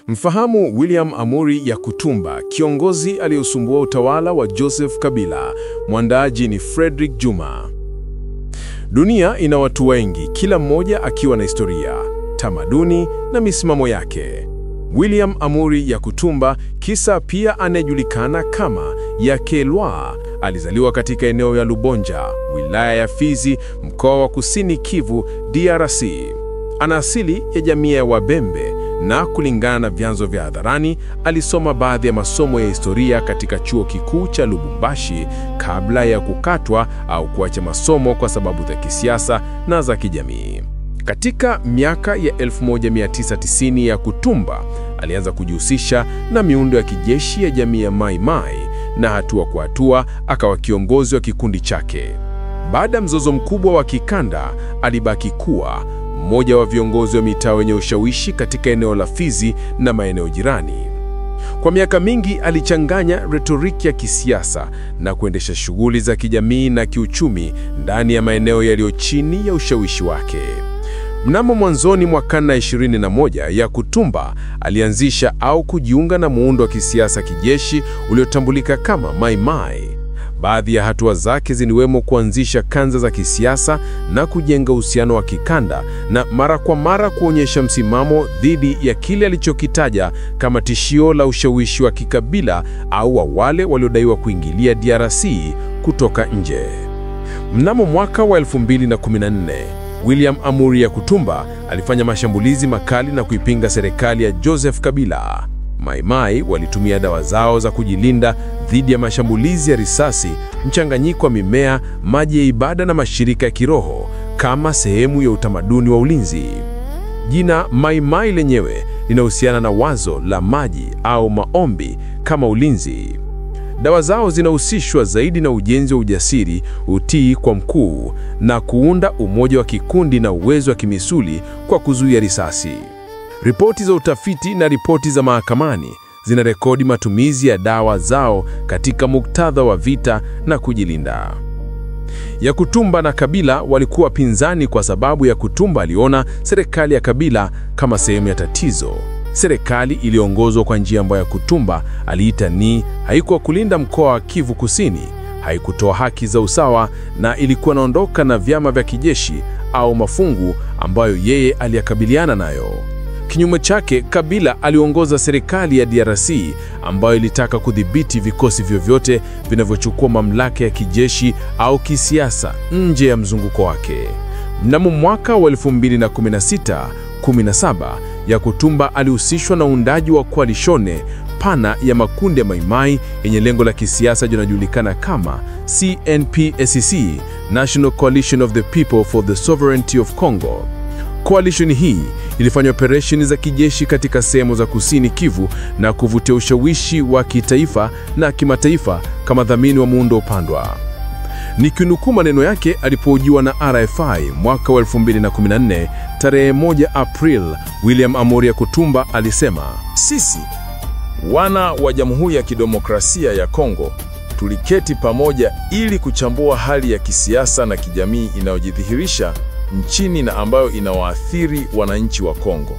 Mfahamu William Amuri Yakutumba, kiongozi aliyosumbua utawala wa Joseph Kabila. Mwandaaji ni Frederick Juma. Dunia ina watu wengi, kila mmoja akiwa na historia, tamaduni na misimamo yake. William Amuri Yakutumba, kisa pia anayejulikana kama Yakelwa, alizaliwa katika eneo ya Lubonja, wilaya ya Fizi, mkoa wa Kusini Kivu, DRC. Ana asili ya jamii ya Wabembe na kulingana na vyanzo vya hadharani, alisoma baadhi ya masomo ya historia katika chuo kikuu cha Lubumbashi kabla ya kukatwa au kuacha masomo kwa sababu za kisiasa na za kijamii. Katika miaka ya 1990 Yakutumba alianza kujihusisha na miundo ya kijeshi ya jamii ya Mai Mai na hatua kwa hatua akawa kiongozi wa kikundi chake. Baada ya mzozo mkubwa wa kikanda, alibaki kuwa mmoja wa viongozi wa mitaa wenye ushawishi katika eneo la Fizi na maeneo jirani. Kwa miaka mingi alichanganya retoriki ya kisiasa na kuendesha shughuli za kijamii na kiuchumi ndani ya maeneo yaliyo chini ya ushawishi wake. Mnamo mwanzoni mwa karne 21, Yakutumba alianzisha au kujiunga na muundo wa kisiasa kijeshi uliotambulika kama Mai Mai. Baadhi ya hatua zake ziliwemo kuanzisha kanza za kisiasa na kujenga uhusiano wa kikanda na mara kwa mara kuonyesha msimamo dhidi ya kile alichokitaja kama tishio la ushawishi wa kikabila au wa wale waliodaiwa kuingilia DRC kutoka nje. Mnamo mwaka wa 2014, William Amuri Yakutumba alifanya mashambulizi makali na kuipinga serikali ya Joseph Kabila. Mai Mai walitumia dawa zao za kujilinda dhidi ya mashambulizi ya risasi, mchanganyiko wa mimea, maji ya ibada na mashirika ya kiroho kama sehemu ya utamaduni wa ulinzi. Jina Mai Mai lenyewe linahusiana na wazo la maji au maombi kama ulinzi. Dawa zao zinahusishwa zaidi na ujenzi wa ujasiri, utii kwa mkuu na kuunda umoja wa kikundi na uwezo wa kimisuli kwa kuzuia risasi. Ripoti za utafiti na ripoti za mahakamani zinarekodi matumizi ya dawa zao katika muktadha wa vita na kujilinda. Yakutumba na Kabila walikuwa pinzani kwa sababu Yakutumba aliona serikali ya Kabila kama sehemu ya tatizo. Serikali iliongozwa kwa njia ambayo Yakutumba aliita ni haikuwa kulinda mkoa wa Kivu Kusini, haikutoa haki za usawa na ilikuwa naondoka na vyama vya kijeshi au mafungu ambayo yeye aliyakabiliana nayo. Kinyume chake, Kabila aliongoza serikali ya DRC ambayo ilitaka kudhibiti vikosi vyovyote vinavyochukua mamlaka ya kijeshi au kisiasa nje ya mzunguko wake. Mnamo mwaka wa 2016-17, Yakutumba alihusishwa na uundaji wa koalishone pana ya makundi ya Maimai yenye lengo la kisiasa yanayojulikana kama CNPSC, National Coalition of the People for the Sovereignty of Congo. Coalition hii ilifanya operesheni za kijeshi katika sehemu za Kusini Kivu na kuvutia ushawishi wa kitaifa na kimataifa kama dhamini wa muundo upandwa. Nikinukuu maneno yake alipohojiwa na RFI mwaka wa 2014 tarehe 1 April, William Amuri Yakutumba alisema, Sisi wana wa Jamhuri ya Kidemokrasia ya Kongo tuliketi pamoja ili kuchambua hali ya kisiasa na kijamii inayojidhihirisha nchini na ambayo inawaathiri wananchi wa Kongo.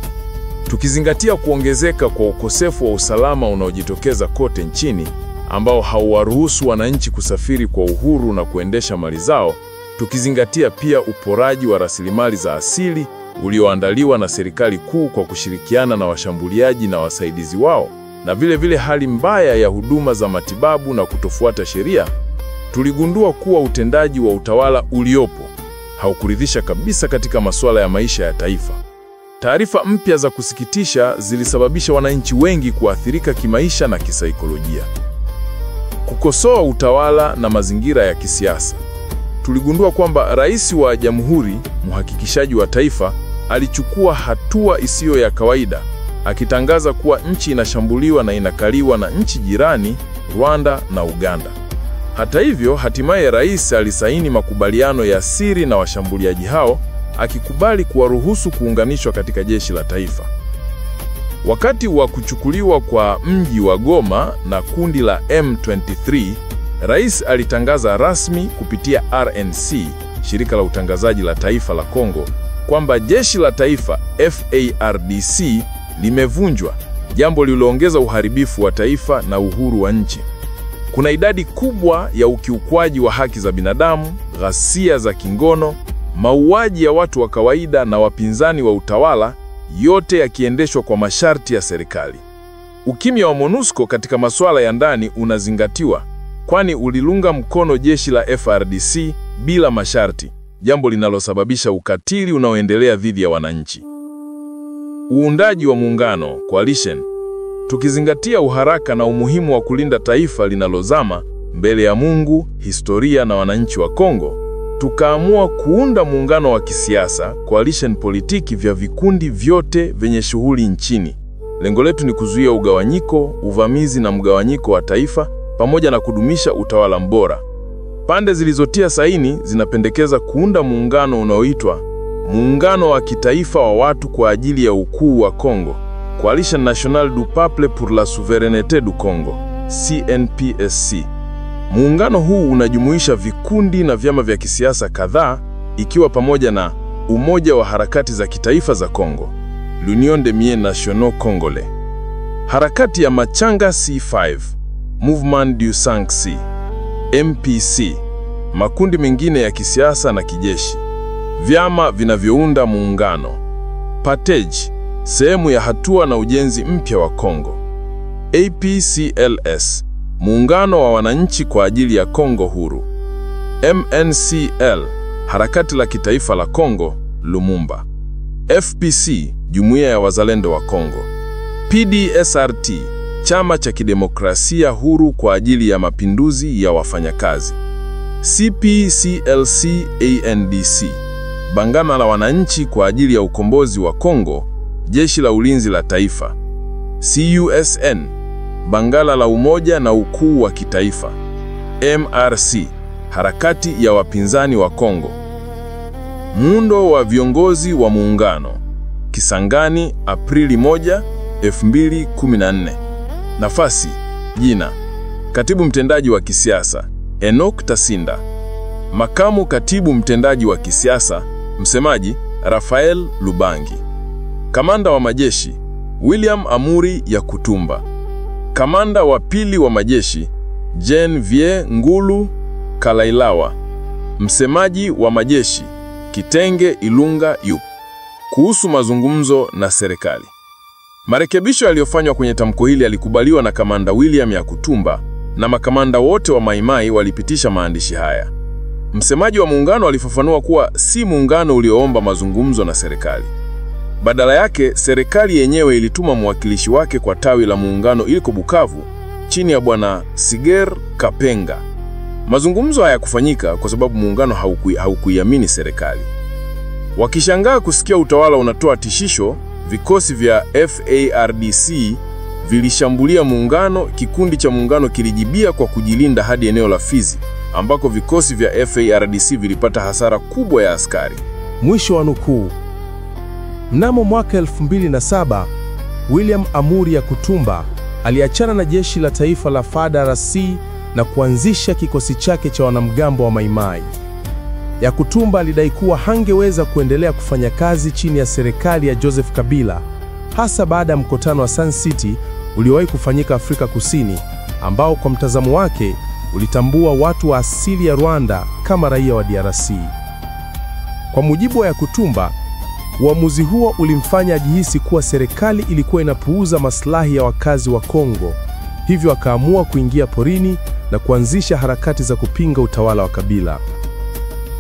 Tukizingatia kuongezeka kwa ukosefu wa usalama unaojitokeza kote nchini ambao hauwaruhusu wananchi kusafiri kwa uhuru na kuendesha mali zao, tukizingatia pia uporaji wa rasilimali za asili ulioandaliwa na serikali kuu kwa kushirikiana na washambuliaji na wasaidizi wao, na vile vile hali mbaya ya huduma za matibabu na kutofuata sheria, tuligundua kuwa utendaji wa utawala uliopo haukuridhisha kabisa katika masuala ya maisha ya taifa. Taarifa mpya za kusikitisha zilisababisha wananchi wengi kuathirika kimaisha na kisaikolojia. Kukosoa utawala na mazingira ya kisiasa. Tuligundua kwamba rais wa jamhuri, mhakikishaji wa taifa, alichukua hatua isiyo ya kawaida, akitangaza kuwa nchi inashambuliwa na inakaliwa na nchi jirani, Rwanda na Uganda. Hata hivyo, hatimaye rais alisaini makubaliano ya siri na washambuliaji hao, akikubali kuwaruhusu kuunganishwa katika jeshi la taifa. Wakati wa kuchukuliwa kwa mji wa Goma na kundi la M23, rais alitangaza rasmi kupitia RNC, shirika la utangazaji la taifa la Kongo, kwamba jeshi la taifa FARDC limevunjwa jambo lililoongeza uharibifu wa taifa na uhuru wa nchi. Kuna idadi kubwa ya ukiukwaji wa haki za binadamu, ghasia za kingono, mauaji ya watu wa kawaida na wapinzani wa utawala, yote yakiendeshwa kwa masharti ya serikali. Ukimya wa MONUSCO katika masuala ya ndani unazingatiwa, kwani ulilunga mkono jeshi la FARDC bila masharti, jambo linalosababisha ukatili unaoendelea dhidi ya wananchi. Uundaji wa muungano coalition, tukizingatia uharaka na umuhimu wa kulinda taifa linalozama mbele ya Mungu, historia na wananchi wa Kongo, tukaamua kuunda muungano wa kisiasa coalition politiki vya vikundi vyote vyenye shughuli nchini. Lengo letu ni kuzuia ugawanyiko, uvamizi na mgawanyiko wa taifa pamoja na kudumisha utawala bora. Pande zilizotia saini zinapendekeza kuunda muungano unaoitwa Muungano wa Kitaifa wa Watu kwa ajili ya Ukuu wa Kongo, Coalition Nationale du Peuple pour la Souveraineté du Congo, CNPSC. Muungano huu unajumuisha vikundi na vyama vya kisiasa kadhaa, ikiwa pamoja na Umoja wa Harakati za Kitaifa za Kongo, L'Union des Mouvements Nationaux Congolais, Harakati ya Machanga C5, Mouvement du 5C, MPC, makundi mengine ya kisiasa na kijeshi. Vyama vinavyounda muungano: PATEJ, sehemu ya hatua na ujenzi mpya wa Kongo; APCLS, muungano wa wananchi kwa ajili ya Kongo huru; MNCL, harakati la kitaifa la Kongo Lumumba; FPC, jumuiya ya wazalendo wa Kongo; PDSRT, chama cha kidemokrasia huru kwa ajili ya mapinduzi ya wafanyakazi; CPCLC-ANDC, bangana la wananchi kwa ajili ya ukombozi wa Kongo, jeshi la ulinzi la taifa; CUSN, bangala la umoja na ukuu wa kitaifa; MRC, harakati ya wapinzani wa Kongo. Muundo wa viongozi wa muungano: Kisangani, Aprili 1, 2014. Nafasi: jina, katibu mtendaji wa kisiasa Enoch Tasinda, makamu katibu mtendaji wa kisiasa msemaji Rafael Lubangi, kamanda wa majeshi William Amuri Yakutumba, kamanda wa pili wa majeshi Jean Vie Ngulu Kalailawa, msemaji wa majeshi Kitenge Ilunga Yup. Kuhusu mazungumzo na serikali, marekebisho yaliyofanywa kwenye tamko hili yalikubaliwa na kamanda William Yakutumba na makamanda wote wa Maimai walipitisha maandishi haya. Msemaji wa muungano alifafanua kuwa si muungano ulioomba mazungumzo na serikali. Badala yake, serikali yenyewe ilituma mwakilishi wake kwa tawi la muungano iliko Bukavu chini ya bwana Siger Kapenga. Mazungumzo hayakufanyika kwa sababu muungano haukuiamini serikali. Wakishangaa kusikia utawala unatoa tishisho, vikosi vya FARDC vilishambulia muungano. Kikundi cha muungano kilijibia kwa kujilinda hadi eneo la Fizi ambako vikosi vya FARDC vilipata hasara kubwa ya askari. Mwisho wa nukuu. Mnamo mwaka 2007, William Amuri Yakutumba aliachana na jeshi la taifa la FARDC na kuanzisha kikosi chake cha wanamgambo wa Maimai. Yakutumba alidai kuwa hangeweza kuendelea kufanya kazi chini ya serikali ya Joseph Kabila, hasa baada ya mkutano wa Sun City uliowahi kufanyika Afrika Kusini, ambao kwa mtazamo wake ulitambua watu wa asili ya Rwanda kama raia wa DRC. Kwa mujibu wa Yakutumba, uamuzi huo ulimfanya ajihisi kuwa serikali ilikuwa inapuuza maslahi ya wakazi wa Kongo, hivyo akaamua kuingia porini na kuanzisha harakati za kupinga utawala wa Kabila.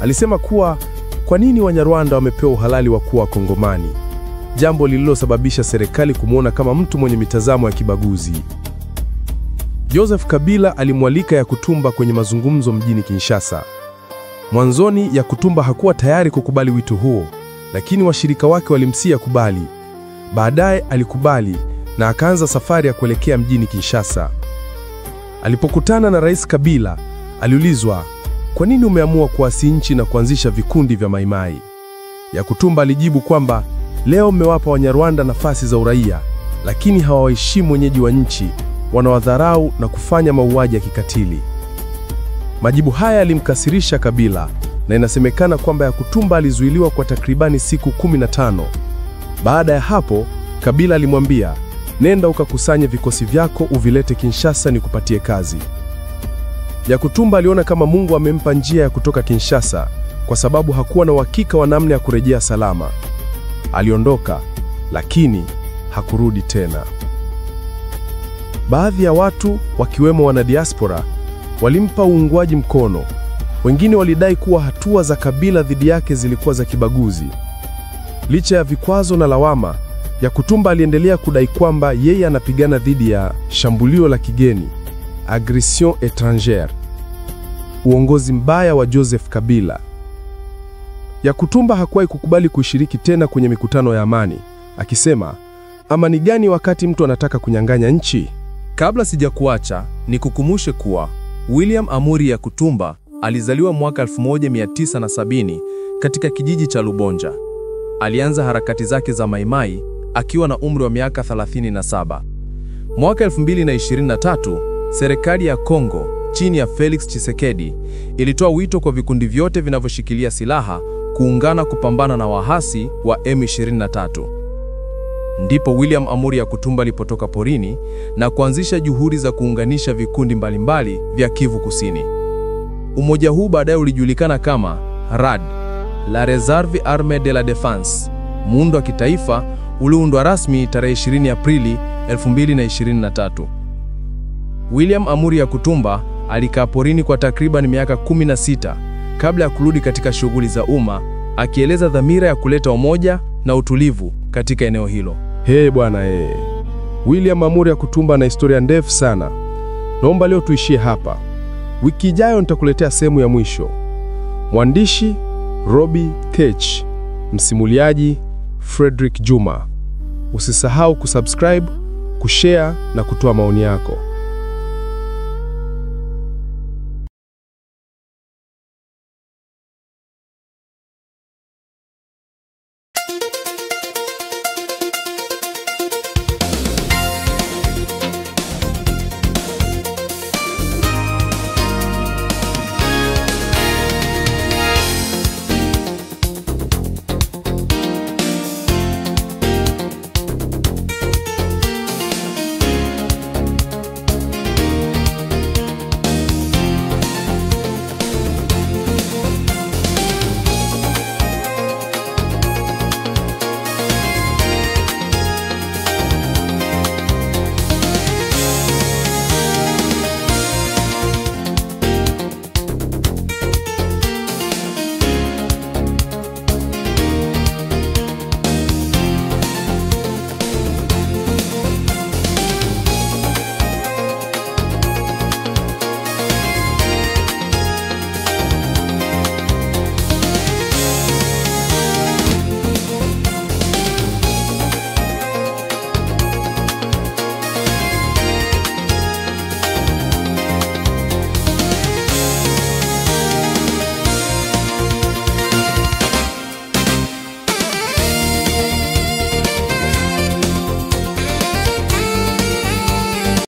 Alisema kuwa kwa nini Wanyarwanda wamepewa uhalali wa kuwa Wakongomani, jambo lililosababisha serikali kumwona kama mtu mwenye mitazamo ya kibaguzi. Joseph Kabila alimwalika Yakutumba kwenye mazungumzo mjini Kinshasa. Mwanzoni Yakutumba hakuwa tayari kukubali wito huo, lakini washirika wake walimsihi akubali. Baadaye alikubali na akaanza safari ya kuelekea mjini Kinshasa. Alipokutana na Rais Kabila, aliulizwa, "Kwa nini umeamua kuasi nchi na kuanzisha vikundi vya Maimai?" Yakutumba alijibu kwamba leo mmewapa Wanyarwanda nafasi za uraia, lakini hawaheshimu wenyeji wa nchi, wanawadharau na kufanya mauaji ya kikatili. Majibu haya yalimkasirisha Kabila na inasemekana kwamba Yakutumba alizuiliwa kwa takribani siku 15. Baada ya hapo, Kabila alimwambia, Nenda ukakusanye vikosi vyako uvilete Kinshasa nikupatie kazi. Yakutumba aliona kama Mungu amempa njia ya kutoka Kinshasa kwa sababu hakuwa na uhakika wa namna ya kurejea salama. Aliondoka, lakini hakurudi tena. Baadhi ya watu wakiwemo wanadiaspora walimpa uungwaji mkono. Wengine walidai kuwa hatua za Kabila dhidi yake zilikuwa za kibaguzi. Licha ya vikwazo na lawama, Yakutumba aliendelea kudai kwamba yeye anapigana dhidi ya shambulio la kigeni, agression étrangère, uongozi mbaya wa Joseph Kabila. Yakutumba hakuwahi kukubali kushiriki tena kwenye mikutano ya amani, akisema, amani gani wakati mtu anataka kunyang'anya nchi? Kabla sijakuacha, nikukumbushe kuwa William Amuri Yakutumba alizaliwa mwaka 1970 katika kijiji cha Lubonja. Alianza harakati zake za Maimai akiwa na umri wa miaka 37. Mwaka 2023, serikali ya Kongo chini ya Felix Tshisekedi ilitoa wito kwa vikundi vyote vinavyoshikilia silaha kuungana kupambana na waasi wa M23. Ndipo William Amuri Yakutumba alipotoka porini na kuanzisha juhudi za kuunganisha vikundi mbalimbali vya Kivu Kusini. Umoja huu baadaye ulijulikana kama RAD, La Reserve Armee de la Defense, muundo wa kitaifa ulioundwa rasmi tarehe 20 Aprili 2023. William Amuri Yakutumba alikaa porini kwa takriban miaka 16 kabla ya kurudi katika shughuli za umma, akieleza dhamira ya kuleta umoja na utulivu katika eneo hilo. Hey bwana hey. William Amuri Yakutumba na historia ndefu sana. Naomba leo tuishie hapa. Wiki ijayo nitakuletea sehemu ya mwisho. Mwandishi Robi Tech, msimuliaji Frederick Juma. Usisahau kusubscribe, kushare na kutoa maoni yako.